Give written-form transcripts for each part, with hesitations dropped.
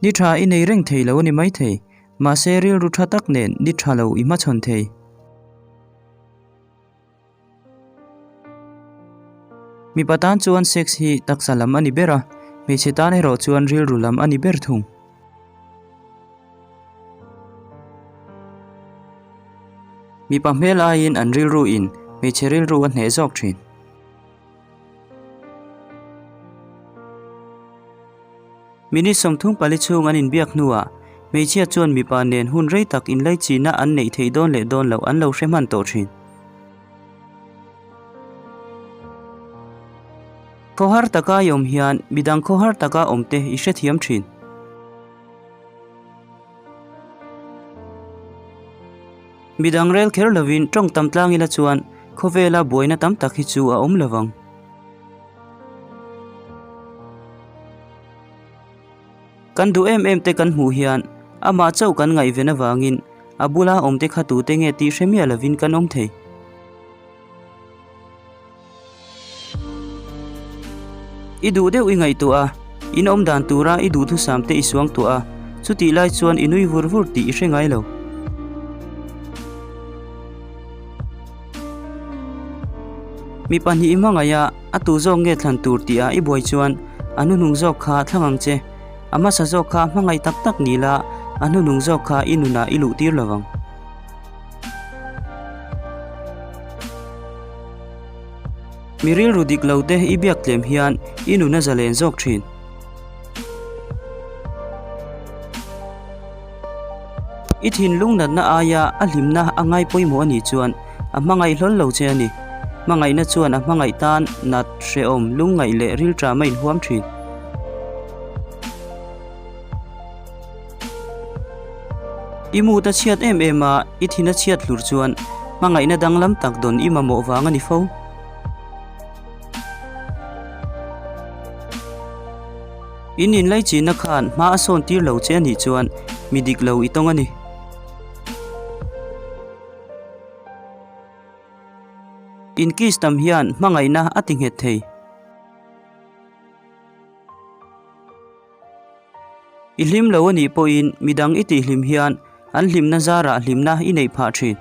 Ni tha i nei reng thei lo a ni maithei, mahse rilru tha tak nen ni tha lo i hmachhawn thei. Mipa tan chuan sex hi taksa lam a ni ber a, hmeichhe tan erawh chuan rilru lam a ni ber thung. Mipa hmel aiin an rilru in hmeichhe rilru a hneh zawk thin. Minute 34 chhung an inbiak hnuah hmeichhia chuan mipa nen hun rei tak inlaichihna an neih theih dawn leh dawn loh an lo hre hman tawh thin. Khawhar taka i awm hian midang khawhar taka awmte i hrethiam thin. Midang rel kher lovin tawng tam tlang ila chuan khawvela buaina tam tak hi chu a awm lovang. Kan duh em em te kan hmuh hian amah chauh kan ngaihven avangin a bula awmte kha tute nge tih hre miah lovin kan awm thei. I duh deuh i ngaihtuah a, in awm dan tura i duhthusam te i suang tuah a, chutih lai chuan i nui vur vur tih i hre ngai lo. Mi pahnih i hmangaih a, a tu zawk nge thlan tur tih ah i buai chuan a hnuhnung zawk kha thlang ang che. A hmasa zawk kha hmangaih tak tak ni la, a hnuhnung zawk kha i nunah i luh tir lovang. Mi rilru dik lo te i biak tlem hian i nun a zalen zawk thin. I thinlung natna aia a hlimna a ngai pawimawh a nih chuan a hmangaih hlawl lo che a ni. Hmangaihna chuan a hmangaih tan nat, hrehawm, lungngaih leh rilṭam a inhuam thin. I mut a chhiat em em a, i thin a chhiat hlur chuan hmangaihna danglam tak dawn i mamawh vang a ni fo. In inlaichinna khan hma a sawn tir lo che a nih chuan mi dik lo i tawng a ni. Inkiss tam hian hmangaihna a ti nghet thei. I hlim lo a nih pawhin midang i tihhlim hian an hlimna zarah hlimna i neih phah thin.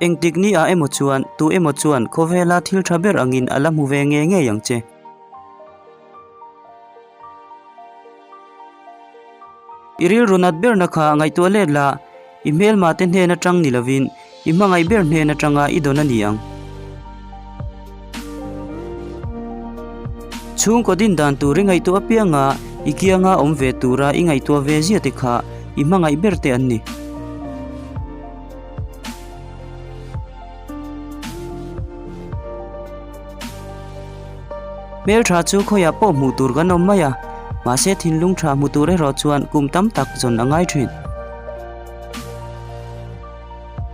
Engtik ni ah emaw chuan tu emaw chuan khawvela thil tha ber angin a la hmu ve ngei ngei ang che. I rilru nat berna kha ngaihtuah let la, i hmelma te hnen atang ni lovin i hmangaih ber hnen atanga i dawn a ni ang. Chhungkaw din dan tur i ngaihtuah apianga i kianga awm ve tura i ngaihtuah ve zia te kha i hmangaih ber te an ni. Hmeltha chu khawiah pawh hmuh tur kan awm mai a, mahse thinlung tha hmu tur erawh chuan kum tam tak zawn a ngai thin.